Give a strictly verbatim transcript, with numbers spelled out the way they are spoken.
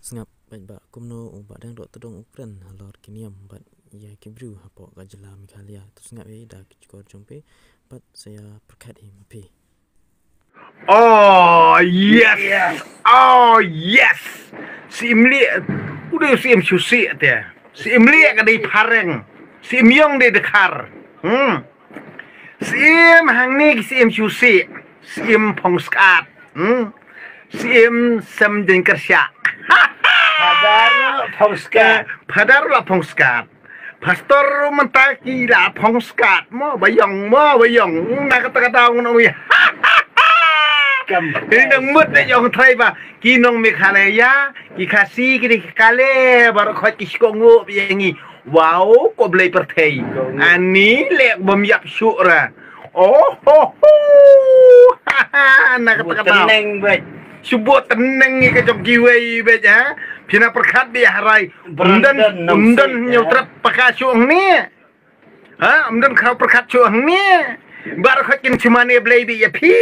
Sngap bad ba kumno u Bah Dang Doh Tdong u kren halor ki niam bad ïa ki briew hapoh ka jylla Meghalaya. To sngap ïa da ki jukor jong phi bad sa ïa pyrkhat hi ma phi. Oh yes. Oh yes. Si im lieh. U dei si im shusi te. Si im lieh ka dei phareng. Si im yong dei dkhar. Hmm. Si im hangne ki si im shusi. Si im phong skat. Hmm. Si im sem jeng kersia. Padar phong skat. Padar la phong skat. Pastor mynta ki la phong skat mo bayong mo bayong. Na kata kata ngno ya. Ini nang mut de jong trai ba ki nong Meghalaya ki Khasi ki di kale baru khot ki shkongo bi ngi. Wow, ko blei perthei. Ani lek bom yap syuk ra. Oh ho ho. Na kata kata. Teneng baik. Subot teneng ngi ka jong kiwei bej ha. Pina perkhat bi harai. Undan undan nyau trap paka syuk ni. Ha, undan kau perkhat syuk ni. Bar khat kin cuma ni blei bi ya phi.